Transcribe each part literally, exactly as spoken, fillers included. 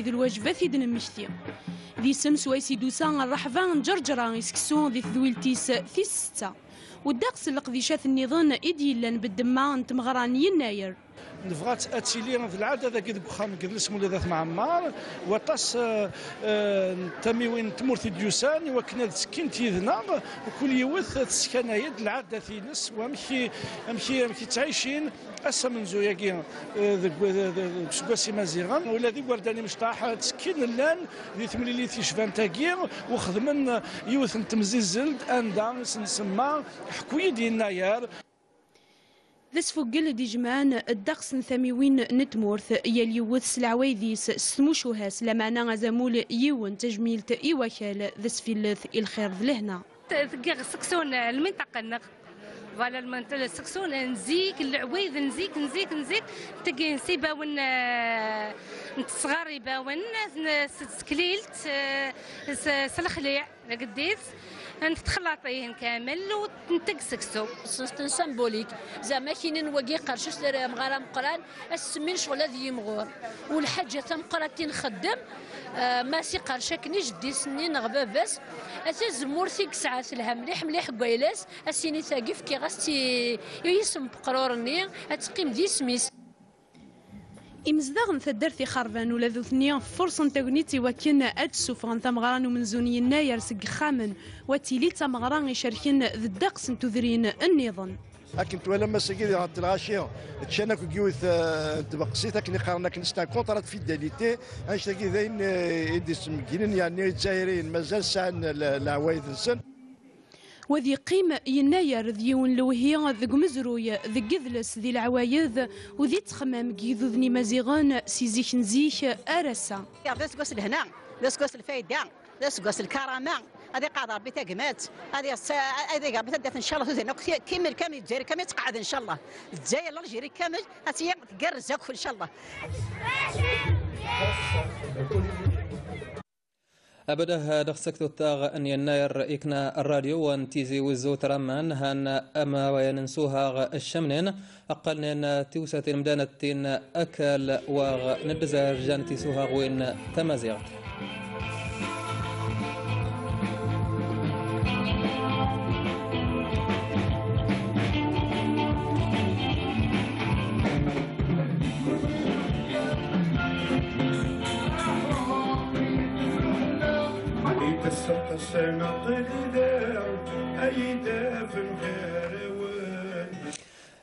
D lwaǧeb ad t-id-nemmekti. D isem swayes i d-tusa rreḥba n Ǧerǧra i seksu di tedwilt-is tis setta. U ddeqs n leqdicat nniḍen i d-yellan beddemma n tmeɣra n Yennayer. Nebɣa ad tili d lɛada dagi deg uxxam n Yidles Mulud At Mɛemmer, waṭas, eh, eh, n tamiwin n tmurt i d-yusan i wakken ad ttekkint yid-neɣ, kul yiwet teskanay-d lɛadat-ines, wamek i, amek i, amek i ttɛicin ass amenzu-agi, eh, deg, deg, deg useggas imaziɣen. Ula d igerdan imecṭaḥ ttekkin llan di temlilit yecban tagi, u xedmen yiwet n temzizzelt anda i sen-nsemma Ḥku-yi-d Yennayer. D asfuggel i d-ijemɛen ddeqs n tamiwin n tmurt, yal yiwet s leɛwayed-is, s tmucuha-s, lameɛna azamul yiwen, tajmilt i wakal, d asfillet i lxir d lehna. Tgiɣ seksu n lminṭaqa-nneɣ. Voilà, lminṭ-, seksu n zik, leɛwayed n zik, n zik, n zik. Tagi s ibawen, eh, n tesɣar ibawen, s, s tseklilt, eh, s, s lexliɛ. Deg ddit, n txellaṭin kamel u nteg seksu. C'est un symbolique. Zama kinin wagi iqerrec-as amɣar ameqqran, ass-semmi n ccɣel ad yimɣur. U lḥaǧa tameqqrant i nxeddem, eh, ma s iqerrec akken i jeddi-s-nni neɣ baba-s, a tazemmurt i yesɛa telha mliḥ mliḥ deg wayla-s, a s-yini tagi fkiɣ-as-tt i, i yisem n uqrur-nni, ad teqqim d yisem-is. Imezdaɣ n taddart ixerben ula d utni furṣen tagnit i wakken ad d-ssufɣen tameɣra n umenzu n Yennayer seg yixxamen, u ad tili d tameɣra icerken d ddeqs n tudrin nniḍen. Akken twalam ass-agi di Ɣat Lɣaci, ččan akk deg yiwet, eh, n tbeqsit, akken i qqaren akken c'est un contrat de fidélité, annect-agi d ayen, eh, i d-ismeginen, yeɛni Izzayriyen mazal sɛan le-, leɛwayed-nsen. U ad yeqqim Yennayer d yiwen lewhi deg umezruy, deg yidles, di leɛwayed, u di ttexmam deg yigduden imaziɣen si zik n zik ar ass-a. D aseggas n lehna, d aseggas n lfayda, d aseggas n lkarama. Ad iqeɛɛed Rebbi tagmat, ad iɣ-, ad iɣ Rebbi taddart, ncallah, tudrin akk ti-, kimel kamel, Lezzayer kamel tqeɛɛed, ncallah. Lezzayer, Lalgérie kamel, ad tili tgerrez akk, ncallah. Abadah dɣ tsektut taɣ n Yennayer ikna rradyu n Tizi Wezzu tramman han amawayan n Suhaɣ ccamnen, qqalnen tiwsatin mdanat tin akal waɣ n Ddezayr jan tisuhaɣ win tamaziɣt.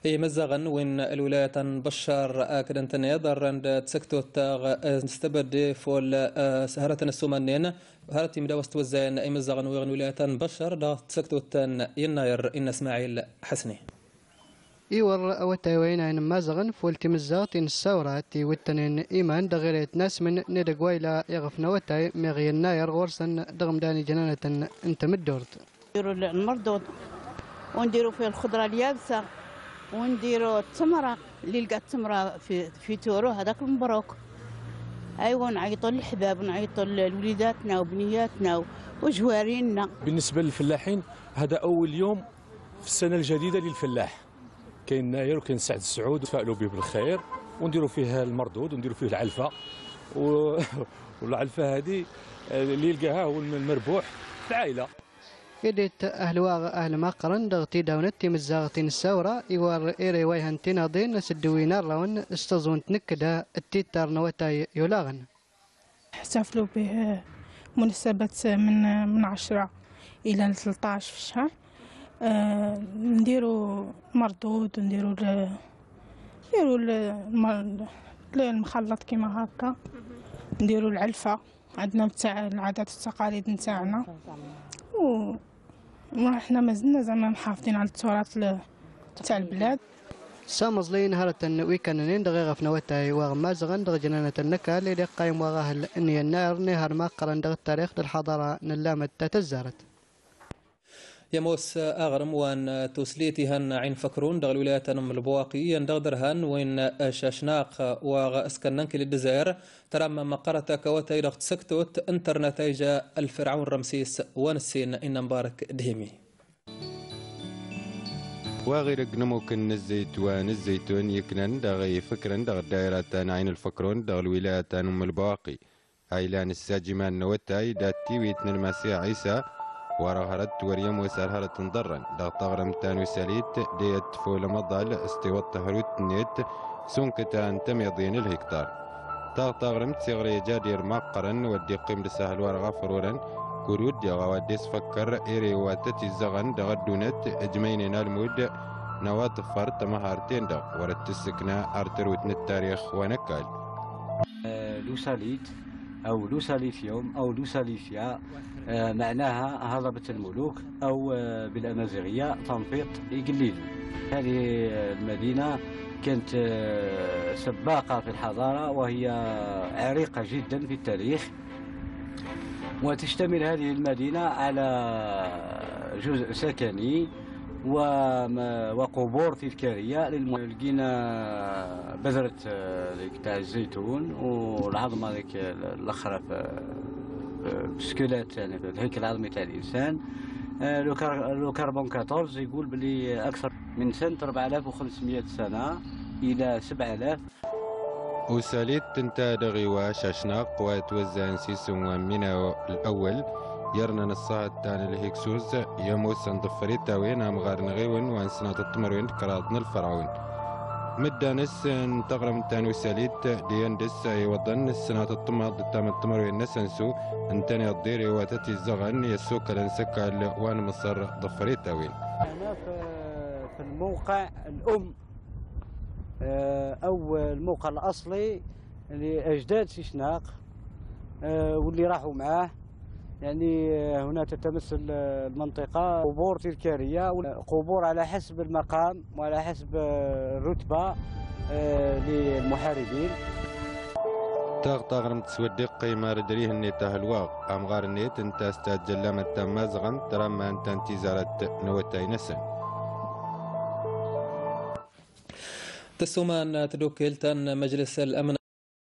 Imezzaɣen win lwilayat n Beccar akked n tenniḍ rran-d tsektut taɣ n stebeddi ful, eh, s-, haraten ssumannin, harat imdaw s twezzayen imezzaɣen wiɣ n wilayat n Beccar daɣ tsektut n Yennayer inna Smaɛil Ḥesni. Iwer awatay wayen ayen mazɣen ful timezzaɣt in ssawrat i wittanen iman d ɣiret nasmen nedeg wayla iɣef n awatay miɣ Yennayer ɣur-sen dɣ mdan ijenanaten n tmeddurt. نديروا المردود، ونديروا فيه الخضرة اليابسة، ونديروا التمرة، اللي لقى التمرة في، في تورو هذاك المبروك. أيوة، نعيطوا للحباب، نعيطوا لوليداتنا وبنياتنا وجوارينا. بالنسبة للفلاحين، هذا أول يوم في السنة الجديدة للفلاح. كاين ناير وكاين سعد السعود، نتفائلوا به بالخير، ونديروا فيه المردود ونديروا فيه العلفة. و-، والعلفة هذه، آه، اللي يلقاها هو الم-، المربوح في العائلة. Idit ahlwaɣ ahlmaqren dɣ tidawnet timezzaɣt n ssawra iwar iri wayhan tinaḍin s ddwin arrawn s teẓwent nekkda tittar n watay yulaɣen. احتفلوا به مناسبة من، من عشرة إلى ثلطاش في الشهر. آه، نديروا مردود، نديروا ال-، نديروا ال-، الم-، المخلط كيما هكا، نديروا العلفة عندنا متاع العادات والتقاليد نتاعنا. و وحنا مازلنا زعما محافظين على التراث ل-، تاع البلاد. Sameẓli n haraten wikanen dɣ iɣef n watay waɣ mazɣen dɣ jnanaten n akal ili qqayem waɣ ahl n Yennayer nihar maqren dɣ tarix d lḥadara n llamet tatazzaret. Yamos aɣrem wan tuslit ihan Ɛin Fakrun dɣ lwilayat n Lbwaqi yan dɣ drhan win cacnaq waɣ skannan kil Dzayer. Tramma maqarat akka watay dɣ tsektut n ternatayja Lfirɛun Ramsis wa nessin inna Mbarek Dhimi. Wa ɣir agnamuk n Zzayt wa n Zzaytun yeknan dɣ ifekren dɣ ddairatan Ɛin Lfakrun dɣ lwilayatan Umm Lbwaqi. Ayla n ssajima n watay da tiwit n Lmasiḥ Ɛisa, war ɣ hrat war yamus ar hrat n ḍarren, daɣ taɣremt ta n usalit, da yat tful amaḍal s tiweḍ tahrut-nniet, sunketa n tamiḍin lhiktar. Taɣ taɣremt siɣri jadir maqqren, wa d-iqqim d sahel war ɣ afruren, kurud yaɣ wa d-isfakker iri wa tat izzaɣen daɣ ddunat, ǧmaynin almud, nawa teffar tamahartin daɣ, war tessekna ar terwet n ttarix wa nakkal. L'Oussalite أو l'Oussalitium أو l'Oussalifia، آه، معناها هضبة الملوك أو، آه، بالأمازيغية تنفيط إقليدي. هذه المدينة كانت، آه، سباقة في الحضارة، وهي عريقة جدًا في التاريخ. وتشتمل هذه المدينة على جزء سكني وم-، وقبور تذكارية للم-، لقينا بذرة، آه، ديك تاع الزيتون، والعظمة ديك الأخرى في، في سكيلات، يعني في الهيكل العظمي تاع الإنسان. آه، لو كار-، لو كربون أربعطاش يقول بلي أكثر من سنة أربعة آلاف وخمسمية سنة إلى سبعة آلاف. Usalit tenta daɣ iwa cacnaq wa twazza n sisum wa mina l-awwel, yerna n ṣṣahat ta n lhiksus, yamus n ḍeffer itawin amɣar n ɣiwen wa n snat n tmerwin d kraḍ n lferɛun. Meddanes n taɣremt ta n usalit, d yandes iwḍen snat n tmaḍ d tam n tmerwin n asensu, n tani ḍdiri wa tat izzaɣen yessukalen s akal wa n Mṣer ḍeffer itawin. هنا في، في الموقع الأم، آه، أو الموقع الأصلي لأجداد سيشناق، آه، واللي راحوا معاه. يعني، آه، هنا تتمثل، آه، المنطقة قبور تذكارية، قبور على حسب المقام وعلى حسب، آه، الرتبة، آه، للمحاربين. Taɣ taɣremt sweddiq qimar drihen n tahelwaɣ, amɣar-nni tenta s taǧellamt tamazɣant, ramma n tan tizarat n watay-nsen. Tasuma n tdukkilt n Majlis al-Amn